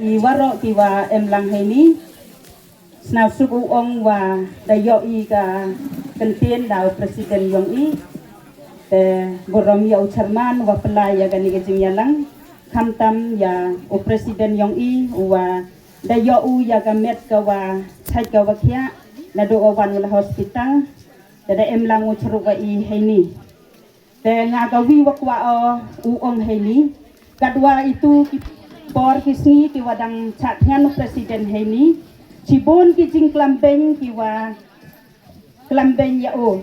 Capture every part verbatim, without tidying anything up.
I waroh ki wa em lang heini. Sngewsuk u ong wa da ïoh i ka kyntien da u president yong i. Te burom ïa u chairman wa pynlait ïa kani ka jingïalang. Khamtam ïa u president yong i u wa da ïoh u ïa ka met ka wa chait ka wa khiah. Naduh wa wan u la hospital. Te da em lang u chyruk wa i heini. Te nga ka wi wa kwah o u ong heini. Katwa itu ki por ki sngi ki wa dang chah thngan u president heini. Chibun ki jingklam beiñ ki wa klam beiñ ïa u.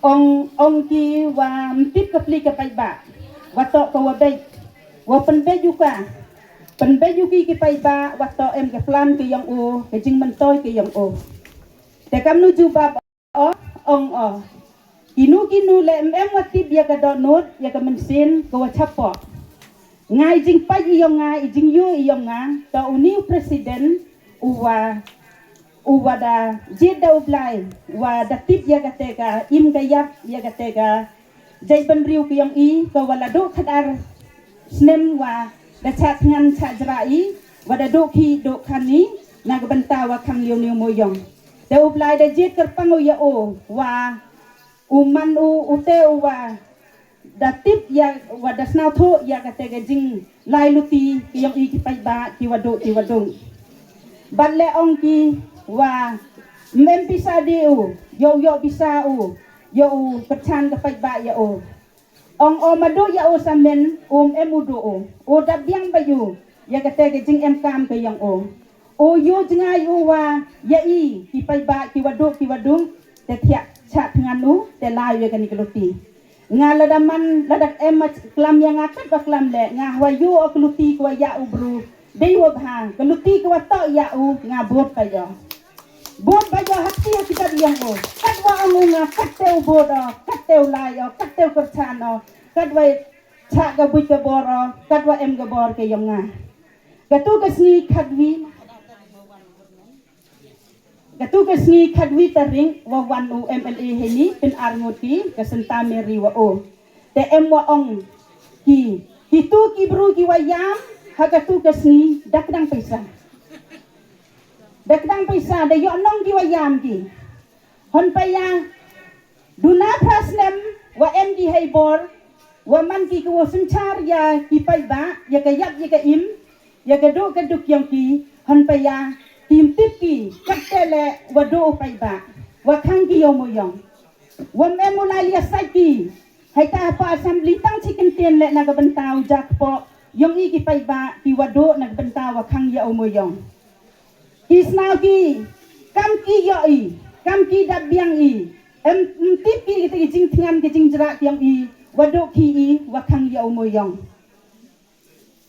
Ong ong ki wa mtip ka pli ka paidbah. Wa toh ka wa beit. Wa pynbeit u ka. Pynbeit u ki ki paidbah wa toh em ka plan ki yong u, ka jingmyntoi ki yong u. Te kamnu jubab o, ong o. Kinu kinu le em em wa tip ïa ka dohnud, ïa ka mynsiem, ka wa chapoh. Nga i jingpait i yong nga, i jingyu i yong nga, to u ni u president, u wa, u wa da jied da u Blai, wa da tip ïa kate ka, im ka ïap, ïa kate ka, jait bynriew ki yong i, ka wa la duh khatar snem wa da chah thngan chah jrah i, wa da duh khih duh khan i, na ka bynta wa khang ïew niu mo yong. Te u Blai da jied kyrpang u ïa u, wa u man u, u te u wa da tip ïa, wa da sngewthuh ïa kate ka jinglai luti ki yong i ki paidbah ki wa duh ki wa dung. Bad le ong ki wa mem pisa di u, ïoh ïoh pisa u, ïoh u kyrchan ka paidbah ïa u. Ong o madu ïa u samen, um em u du u. U da biang ba yu, ïa kate ka jingem kam ka yong u. U yu jngai u wa, ïa i, ki paidbah, ki wa du, ki wa du, te thiah, chah thngan u, te lai ïa kani ka luti. Nga lada man, lada em ma klam ïa nga kat ba klam le, nga wa yu o ka luti ka wa ïa u bru, dei wa bha, ka luti ka wa toh ïa u, nga bud ba ïa. Bud ba ïa hati hati kat ïa u, kat wa ong u nga, kat te u bud o, kat te u lai o, kat te u kyrchan o, kat wa chah ka buit ka bor o, kat wa em ka bor ka yong nga. Katu ka sngi khatwi, katu ka sngi khatwi tarik wa wan u M L A heini, pyn ar ngut ki, ka Santa Mary wa o. Te em wa ong ki, kitu ki bru ki wa ïam, ha katu ka sngi, da kdang paisa. Da kdang paisa, da ïoh nong ki wa ïam ki. Hon pa ïa, duna phra snem, wa em ki hei bor, wa man ki ka wa synchar ïa ki paidbah, ïa ka ïap ïa ka im, ïa ka duh ka duk yong ki, hon pa ïa, kim tip ki, kat te le, wa duh paidbah, wa khang ki ïa u mo yong. Wa em u lai lia sai ki, hei ta pa assembly tang chi kyntien le na ka bynta u jak po, yong i ki paidbah, ki wa duh na ka bynta wa khang ïa u mo yong. Ki snaw ki, kam ki ïoh i, kam ki da biang i, em, em tip ki kita ki jingthngan ki jingjrah ki yong i, wa duh ki i, wa khang ïa u mo yong.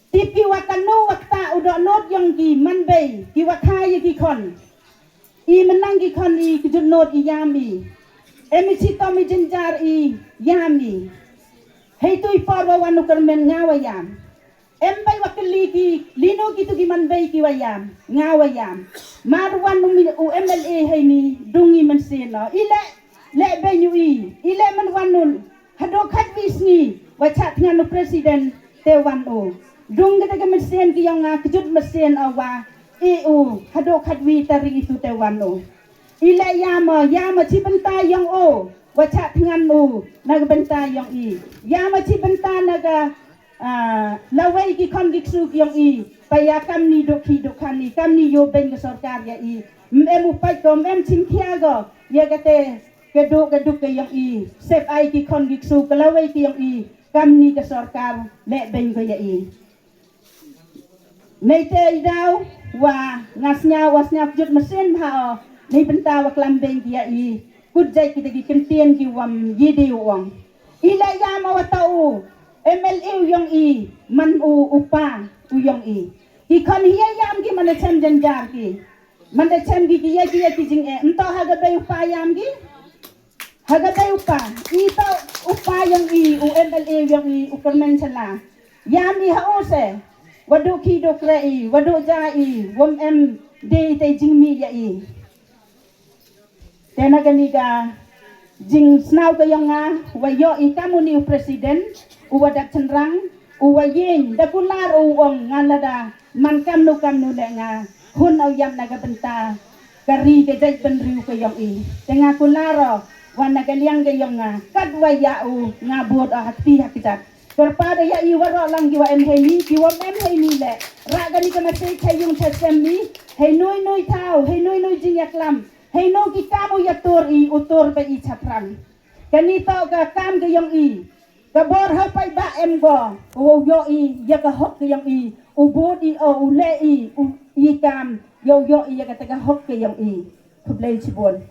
Tip ki wa kano wa kta u dohnud yong ki man bei, ki wa kha ïa ki khon. I mynang ki khon i ki jut nud i ïam i. Em i chitom i jinjar i ïam i. Hei tu i por wa wan u kyrmen nga wa ïam. Em bai wa kylli ki, lino kitu ki man bei ki wa ïam, nga wa ïam. Mar wan u mi-, u M L A heini, dung i mynsiem no. I le, le bei ñu i, i le man wan nun. Haduh khatwi sngi, wa chah thngan u president, te wan u. Dung kita ka mynsiem ki yong nga, kjut mynsiem o wa, i u, haduh khatwi tarik itu te wan u. I le ïam o, ïam o chi bynta yong u, wa chah thngan u, na ka bynta yong i. Ïam o chi bynta na ka Ah, lawei ki khon ki ksu ki yong i, pa ïa kamni duk hi duk khan i, kamni ïoh beiñ ka sorkar ïa i. Em u pait ko, em chim khia ko, ïa kate, ka duk, ka duk ka yong i. Sep ai ki khon ki ksu, ka lawei ki yong i, kamni ka sorkar, leh beiñ ko ïa i. Nei te i daw, wa, nga sñiaw, wa sñiaw kjut mynsiem bha o, nei bynta wa klam beiñ ki ïa i, kut jait kita ki kyntien ki wam, yi di u ong. I la ïam wa ta u, M L A u yong i, man u, u pa, u yong i. Ki khon hi ïam ki man da chem jynjar ki. Man da chem ki ki ïa ki ïa ki jing e. Nto ha ka bei u pa ïam ki. Ha ka bei u pa. I to u pa yong i, u M L A u yong i, u kyrmen chala. Ïam i ha u se. Wa du ki du kre i, wa du ja i, wam em de te jingmi ïa i. Te na kani ka jingsnaw ka yong nga, wa ïoh i kam u ni u president, u wa dak chynrang, U wa ïeng da kular u ong nga lada man kamno kamno leh nga hun aw ïap na ka bynta ka ri ka jaitbynriew ka ïong i. Te nga kular o wa na ka liang ka ïong nga kat wa ïa u nga bud o ha kti ha kjat. Kyrpad ïa i waroh lang ki wa em hei ni ki wa em hei ni leh. Ra kani ka message hei yung chasem ni hei nui nui thaw hei nui nui jingïaklam hei nui ki kam u ïatur i u tur ba i chaphrang. Kani to ka kam ka ïong i ka bor ha paidbah em go ka wow ïoh i ïa ka hok ka ïong i u bud i o u leh i u i kam ïa u ïoh i ïa ka ta ka hok ka ïong i. Khublei chibun.